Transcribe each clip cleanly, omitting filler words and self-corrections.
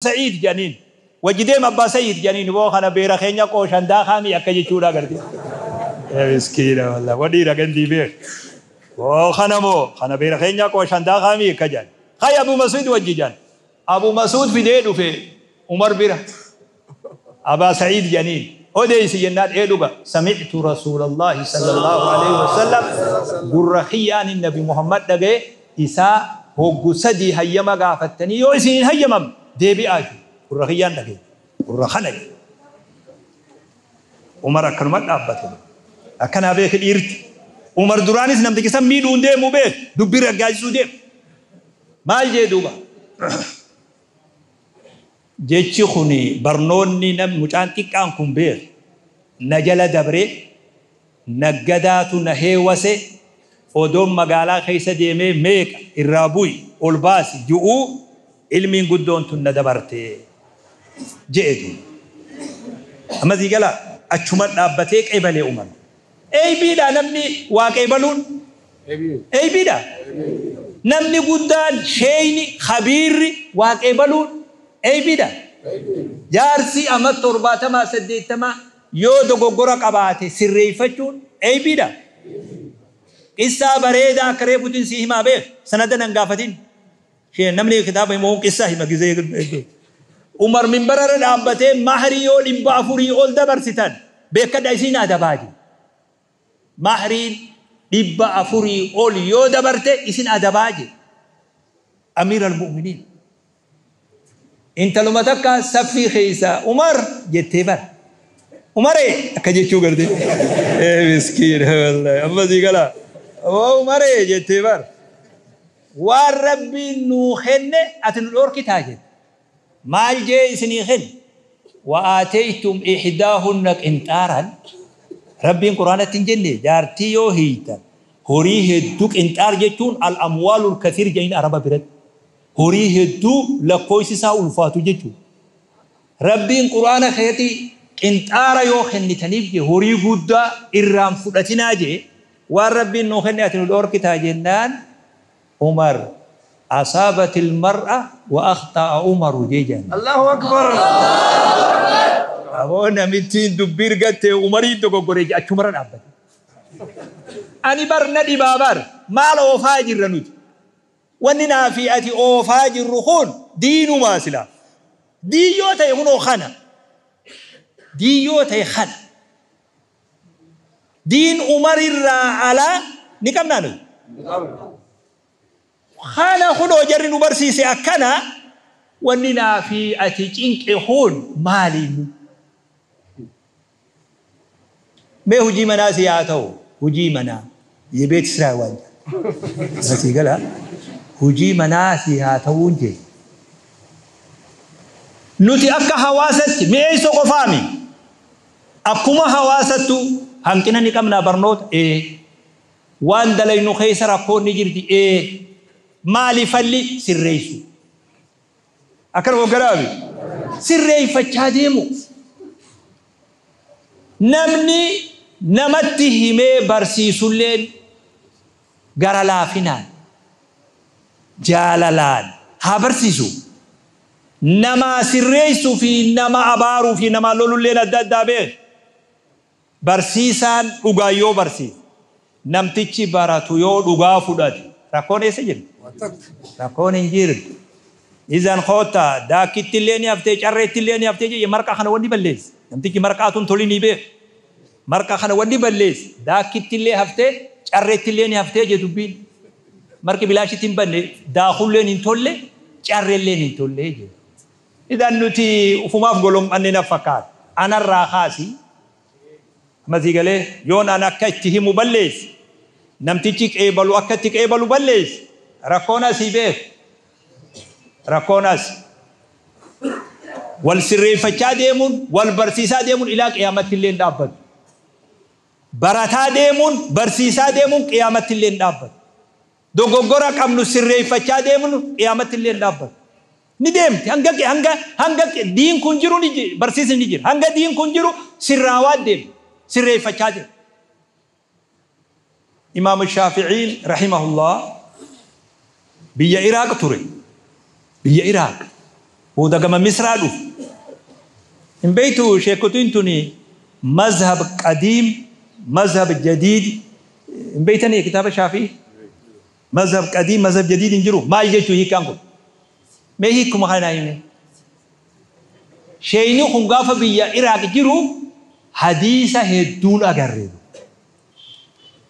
Sa'iid jedhaniin. Wajji deem Abbaa Sa'iid jedhaniin boo kana beera keenya qooshan daakaami akka jechuudha garte. Miskiina wallah wadhiira gandii beek. Boo kana moo kana beera keenya qooshan daakaami akka jedhan. Hay Abu Masuud wajji jedhan. Abu Masuud fidee dhufe Umar bira. Abaa Sa'iid jedhaniin. Odeessi jennaan ee dhuga. Sami'tu Rasuulallahi sallallahu alaihi wasallam gurra kiyyaan Nabi Muhammad dhaga'e isaa hoggu sadii hayyama gaafattanii yoo isin hin hayyamamne deebi'aa jiru. Gurra kiyyaan dhaga'e. Gurra kana jedhe. Umar akkanuma dhaabbate. Akkanaa beeki dhiirti. Umar duraanis namtichi san miidhuu hin deemu beek. Dubbii raggaasisuu deemu. Maal jee duuba? Jechi kun barnoonni nam mucaan xiqqaan kun beek. Na jala dabree naggadaatu na heewase odoon magaalaa keessa deemee meeqa irraa bu'i ol baasi ju'uu ilmiin guddoon tun na dabarte je'e duuba. Amma sii gala achuma dhaabbatee qeebalee Umar. Eeybiidha namni waa qeebaluun. Eeybiidha. Namni guddaan sheeyni khabiirri waa qeebaluun eeybiidha. Jaarsi ama 70 80 yoo dogoggora qabaate sirreeffachuun eeybiidha. Qissaa bareedaa akka reefuutiin si himaa beek sanada nan gaafatin. Namni kitaaba himu qissaa hima gizee. Umar minbararra dhaabbatee mahrii yoo 400 ol dabarsitan beekadha isiin adabaa jiru. Mahriin 400 ol yoo dabarte isin adabaa jiru. Amiir al-Mu'miniin. Intaluma takka saffii keessa Umar jettee bara. Umaree akka jechuu garte. Miskiina wallahi amma sii gala. Umaree jettee bara. Waan Rabbiin nuu kenne ati nu dhorkitaa jette. Maal jee isinii kenne? Wa'aataytum ihdaahunna qinxaaran. Rabbiin Quraanatti hin jenne jaartii yoo hiitan horii hedduu qinxaar jechuun al-amwaalul kathiir jedhanii Araba biratti. Horii hedduu lakkoofsi isaa ulfaatu jechuudha. Rabbiin Quraana keetii qinxaara yoo kennitaniif jee horii guddaa irraan fudhatinaa jee waan Rabbiin nuu kenne ati nu dhorkitaa jennaan Umar asaabatil mar'a wa akhta'a Umaru jee jenna. Allahu Akbar. Aboo namittiin dubbii ergatte Umarii dogoggoree jee achumarra dhaabbate. Ani bar na dhibaa bar maal oofaa jirra nuti. Wanni naa fi ati oofaa jirru kun diinumaa silaa. Diin yoo ta'e kunoo kana. Diin yoo ta'e kana. Diin Umarirraa alaa ni qabnaa nuti. Kana kunoo jarri nu barsiise akkana wanni naa fi ati cinqe kun maaliinu? Mee hojii manaa si haa ta'u hojii manaa የቤት ስራ waan asii gala hojii manaa si haa ta'uun jee. Nuti akka hawaasatti mi'eessoo qofaami. Akkuma hawaasattu hanqina ni qabnaa barnoota waan dalaynu keessa rakkoon ni jirti maali falli sirreessu. Akkana hogganaami sirreeffachaa deemu. Namni namatti himee barsiisulleen gara laafinaan jaalalaan haa barsiisu. Nama sirreessuu fi nama abaaruu fi nama lolulleen adda addaa beek. Barsiisaan dhugaa yoo barsiise namtichi baratu yoo dhugaa fudhate rakkoon eessa jirti? Rakkoon hin jirtu. Izan koota daakkitti illee ni haftee carreetti illee ni haftee jee marqaa kana wanni balleesse. Namtichi marqaatuun toli ni beek. Marqaa kana wanni balleesse daakkitti illee haftee carreetti illee ni haftee jee dubbiin. Marqi bilaashitti hin banne daakulleen hin tolle carreelleen hin tolle jee. Idan nuti ufumaaf golom'anne na fakkaata. Anarraa kaasi. Ammasii galee yoon an akka itti himu balleesse. Namtichi qeebalu akka itti qeebalu balleesse. Rakkoon asii beek. Rakkoon as. Wal sirreeffachaa deemuun wal barsiisaa deemuun ilaa qiyaamatti illee hin dhaabbatu. Barataa deemuun barsiisaa deemuun qiyaamatti illee hin dhaabbatu. Dogoggora qabnu sirreeffachaa deemuun qiyaamatti illee hin dhaabbatu. Ni deemti hanga hanga hanga diin kun jiru ni barsiisni ni jira. Hanga diin kun jiru sirraawaa deemti sirreeffachaa deemti. Imaam Shaafi'iin rahimahullah biyya Iraaq ture. Biyya Iraaq. Booda gama Misraa dhufu. Hin beektu sheekotiin tuni mazhab qadiim, mazhab jadiid. Hin beektanii kitaaba Shaafii? Mazhab qadiim, mazhab jadiid hin jiru. Maal jechuu hiikkaan kun? Mee hiikuma kana hime. Sheeyni kun gaafa biyya Iraaq jiru hadiisa hedduun agarre.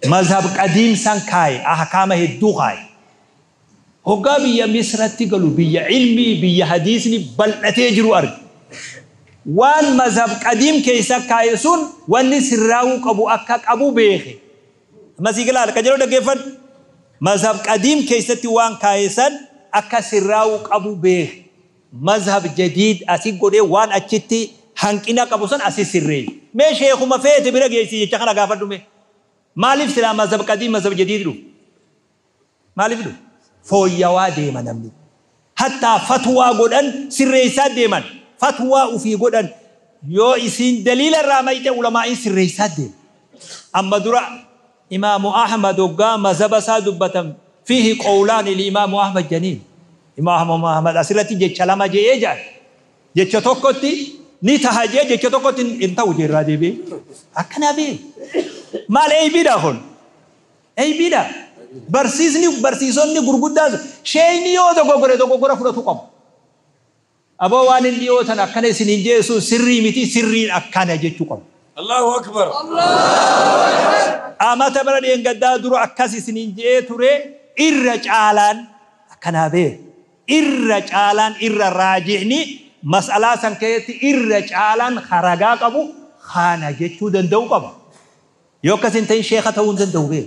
Mazhab qadiim san kaaye, ahkaama hedduu kaaye. Hoggaa biyya Misratti galu, biyya ilmii, biyya hadiisni bal'atee jiru arge. Waan mazhab qadiim keessa kaaye sun wanni sirraa'uu qabu akka qabu beeke. Masii galaa ka jedhu dhaggeeffadhu. Mazhab qadiim keessatti waan kaaye san akka sirraa'uu qabu beeke. Mazhab jadiid asii godhee waan achitti hanqina qabu san asii sirreesse. Mee sheekuma feete bira geessi jecha kana gaafadhu mee. Maaliif silaa mazhab qadiim mazhab jadiid dhufu? Maaliif dhufu? Fooyyawaa deema namni. Hattaa fatwaa godhan sirreessaa deeman. Fatwaa ufii godhan yoo isiin daliila irraa mayte ulamaa'iin sirreessaa deema. Amma dura Imaamu Ahmad hoggaa mazhaba isaa dubbatan fiihi qawlaani li Imaamu Ahmad janiin. Imaamu Ahmad asirratti jecha lama je'ee jedhan. Jecha tokkotti ni taha jee jecha tokkotti hin ta'u jee irraa deebi'ee. Akkanaa bee. Maal eeybiidha kun? Eeybiidha. Barsiisni barsiisonni gurguddaan sheeyni yoo dogoggore dogoggora fudhatu qabu. Aboo waan hin dhiyootan akkana isiniin jeessu sirrii miti sirriin akkana jechuu qabu. Allahu Akbar. Amata bara dheengaddaa dura akkas isiniin je'ee ture irra caalaan akkanaa bee. Irra caalaan irra raajixni mas'alaa san keessatti irra caalaan haragaa qabu kana jechuu danda'u qaba. Yoo akkas hin ta'in sheeka ta'uu hin danda'u bee.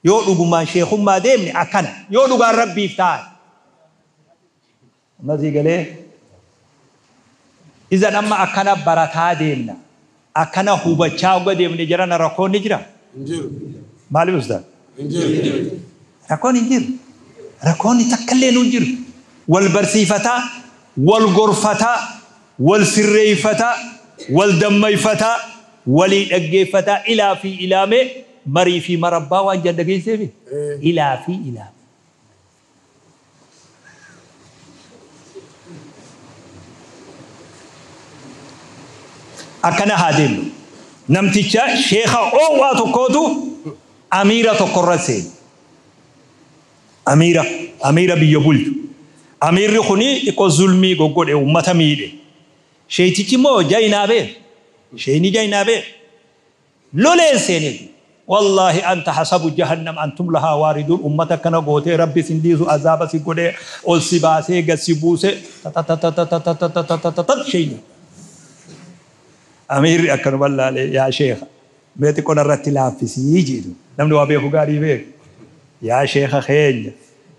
Yoo dhugumaan sheekummaa deemne akkana. Yoo dhugaan rabbiif ta'an. Ammasii galee izan amma akkana barataa deemna. Akkana hubachaa hogga deemne jarana rakkoon ni jira. Hin jiru. Maaliif ustaaz? Hin jiru. Rakkoon hin jiru. Rakkoon takka illee nu hin jiru. Wal barsiifataa, wal gorfataa, wal sirreeffataa, wal dammayfataa, walii dhaggeeffataa, ilaa fi ilaamee marii fi marabbaa waan jedhan dhageesseefi. Ilaa fi ilaamee. Akkana haa deemnu. Namticha sheeka oowwaa tokkootu amiira tokkorra seene. Amiira, amiira biyya bulchu. Amiirri kuni xiqqoo zulmii goggodhe uummata miidhe. Sheetichi immoo jaayinaa beek. Sheeyni jaayinaa beek. Loleen seeneeti. Wallaahi anta hasabu jahannam antum lahaa waariduun uummata akkana gootee rabbi sin dhiisu azaaba si godhee ol si baasee gad si buusee tatatatatatatatatatatat sheeyni. Amiirri akkanuma laalee yaa sheeka mee xiqqoo narratti laaffisii jedhu. Namni waa beeku gaarii beeku. Yaa sheeka keenya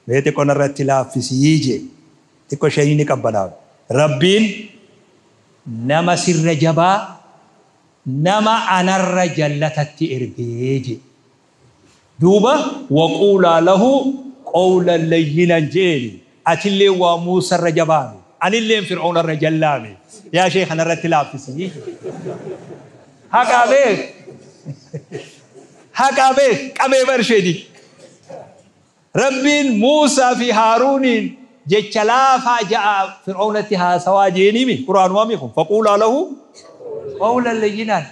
mee xiqqoo narratti laaffisii jedhu. Xiqqoo sheeyni ni qabbanaa'u. Rabbiin nama sirra jabaa nama anarra jallatatti ergee jedhe. Duuba waquulaa lahu qawlan layyinan jeeni. Atillee waa Muusarra jabaame. Anilleen Fir'aunarra jallaame. Yaa sheeka narratti laaffisii. Haqaa beek. Haqaa beek qabee barsheedi. Rabbiin Muusaa fi Haaruuniin jecha laafaa ja'a Fir'aunatti haasawaa jeenimi. Quraanuma kun faquulaa lahu qawlan layyinan.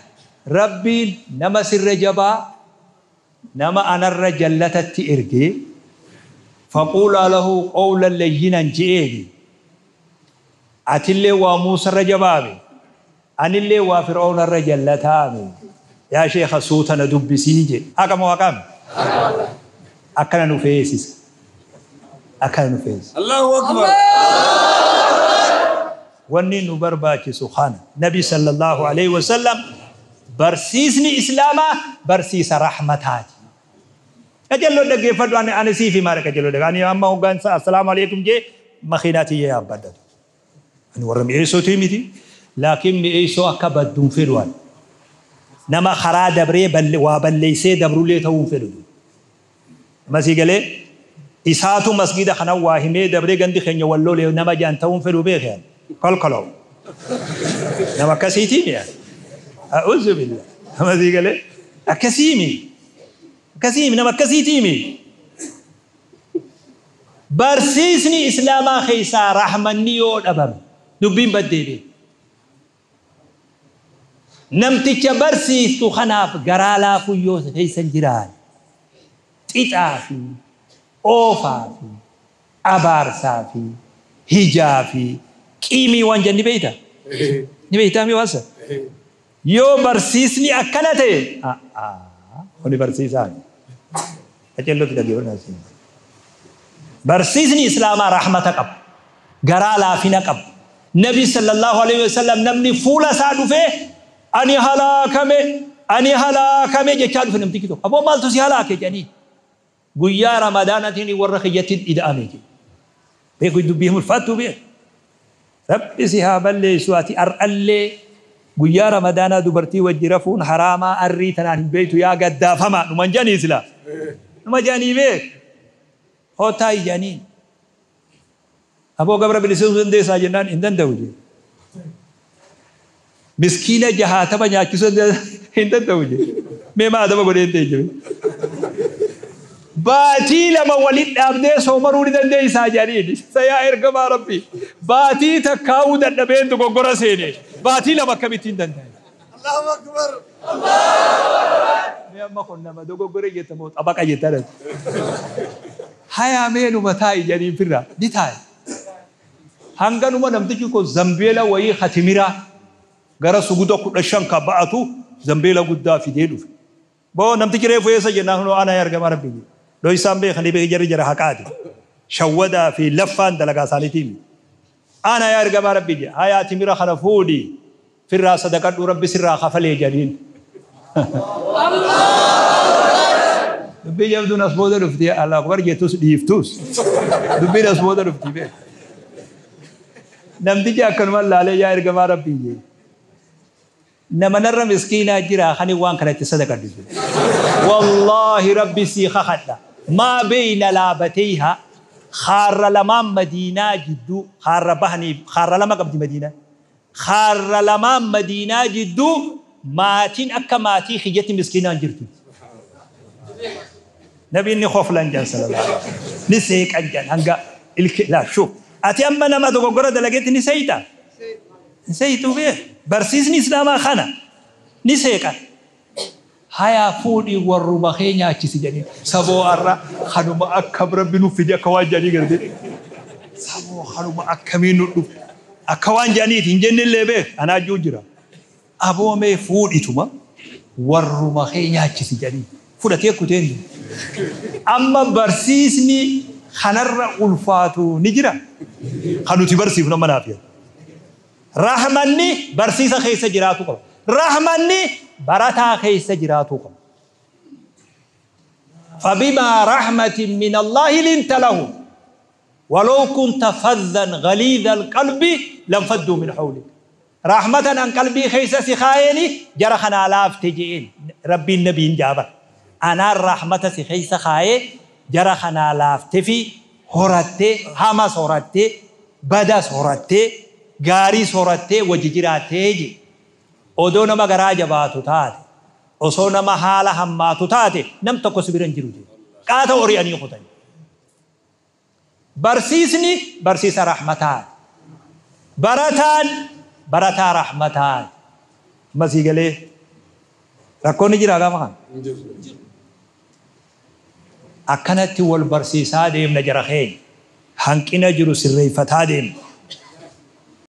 Rabbiin nama sirra jabaa nama anarra jallatatti ergee faquulaa lahu qawlan layyinan je'eeni. Atillee waa Muusarra jabaame. Anillee waa Fir'aunarra jallataame. Yaa sheeka suuta na dubbisii jedhe. Haqa moo haqaame? Akkana nu feesisa. Akkana nu feesisa. Allahu Akbar. Wanni nu barbaachisu kana. Nabi sallallahu alaihi wasallam barsiisni Islaamaa barsiisa rahmataati. Qajeeloo dhaggeeffadhu ani siif himaa qajeeloo dhaggeeffadhu. Ani amma hoggansa assalaamu alaikum jee makiinaa tiyya yaabbadhatu. Ani warra mi'eessootii miti. Laakiin mi'eessoo akka badduun fedhu ani. Nama karaa dabree waa balleessee dabrullee ta'uu hin fedhu. Masii galee isaatu masgida kana waa himee dabree gandi keenya walloolee nama jaan ta'uu hin fedhu beeke ani. Kolkoloo. Nama akkasiitii mi'a. A'uuzu billah. Masii galee akkasii mi. Akkasii nama akkasiitii mi. Barsiisni Islaamaa keessaa rahmanni yoo dhabame dubbiin baddeebe. Namticha barsiistu kanaaf garaa laafuu yoo keessa hin jiraanne xixaa fi oofaa fi abaarsaa fi hijaa fi qiimii waan jenni beeyta? Ni beeytaa mi waan sana? Yoo barsiisni akkana ta'e kuni barsiisaa qaceellootti dhaggeeffannaa. Barsiisni Islaamaa rahmata qaba. Garaa laafina qaba. Nabi sallallahu alaihi wasallam namni fuula isaa dhufee ani halaakame ani halaakame jechaa dhufe namtichi tokko. Aboo maaltu si halaake jedhanii. Guyyaa Ramadaanatiin warra kiyyatti ida'ame jedhe. Beeku dubbii ulfaattuu beeku. Rabbi si haa balleessu ati har'allee guyyaa Ramadaanaa dubartii wajji rafuun haraamaa arrii tanaan hin beektu yaa gaddaafamaa dhuman jedhanii silaa. Dhuma jedhanii beek. Hootaa ijaniin. Aboo gabra bilisuu dandeessaa jennaan hin danda'u jedhe. Miskiina jahaatama nyaachisuu hin danda'u jedhe. Mee maa adaba godhee hin ta'e jedhe. Baatii lama waliin dhaabdee soomaruu ni dandeessaa jedhaniin. Isa yaa ergamaa Rabbii. Baatii takkaa'uu dadhabeen dogoggora seene. Baatii lama akkamitti hin danda'e. Allahu Akbar. Mee amma kun nama dogoggora jettamoo xabaqa jettan. Hayaa mee numa taa'i jedhaniin firraa ni taa'i. Hanganuma namtichi kun zambeela wayii hatimiraa gara suguda 15 ka ba'atu zambeela guddaa fidee dhufe. Boo namtichi reefu eessa jennaan hunoo ana ergamaa Rabbii jedhe. Dhoysaan beekanii beekii jarri jara haqaati. Shawwadaa fi laffaan dalagaa isaaniitiin. Ana yaa ergamaa Rabbii jedhe. Hayaa timira kana fuudhi firraa sadaqadhu Rabbi sirraa kafalee jedhaniin. Dubbii jabduun as booda dhufti Allah akbar jettus dhiiftus. Dubbiin as booda dhufti beek. Namtichi akkanuma laalee yaa ergamaa Rabbii jedhe. Nama narra miskiinaa jira kan waan kanatti sadaqadhu jedhe. Wallaahi Rabbi sii kakadha. Maa beeyna laabateyha Khaarra lamaan Madiinaa jidduu khaarra bahanii khaarra lama qabdi Madiinaan. Khaarra lamaan Madiinaa jidduu maatiin akka maatii kiyyatti miskiinaa hin jirtu. Nabiin ni koflan jedhan sallallahu alaihi wasallam. Ni seeqan jedhan hanga ilke laa shuf. Ati amma nama dogoggora dalagetti ni seeyta? Hin seeytuu beek. Barsiisni Islaamaa kana ni seeqan. Hayaa fuudhii warruma kee nyaachisi jedhanii. Saboo har'a kanuma akkam Rabbi nuuf fide akka waan jedhanii gartee. Saboo kanuma akkamiin nu dhufe akka waan jedhaniiti hin jennellee beek anaa jiru jira. Aboo mee fuudhituma warruma kee nyaachisi jedhanii. Fudhatee kuteen. Amma barsiisni kanarra ulfaatu ni jira. Kan nuti barsiifnu amma naaf jedhu. Rahmanni barsiisa keessa jiraatu qaba. Rahmanni barataa keessa jiraatu qaba. Fabimaa rahmatin min Allahi linta lahum. Walau kunta faddan ghaliidha alqalbi lanfadduu min hawlik. Rahmatan an qalbii keessa si kaayeni jara kanaa laafte je'een Rabbiin nabiin jaabar. Anaan rahmata si keessa kaayee jara kanaa laafte fi horattee hamas horattee badas horattee gaariis horattee wajji jiraattee je. Odoo nama garaa jabaatu taate osoo nama haala hammaatu taate nam tokko si bira hin jiru jedhe. Qaata ori'anii kutan. Barsiisni barsiisa rahmataati. Barataan barataa rahmataati. Amma sii galee rakkoon ni jira gaafa kana. Akkanatti wal barsiisaa deemna jara keenya. Hanqina jiru sirreeffataa deemna.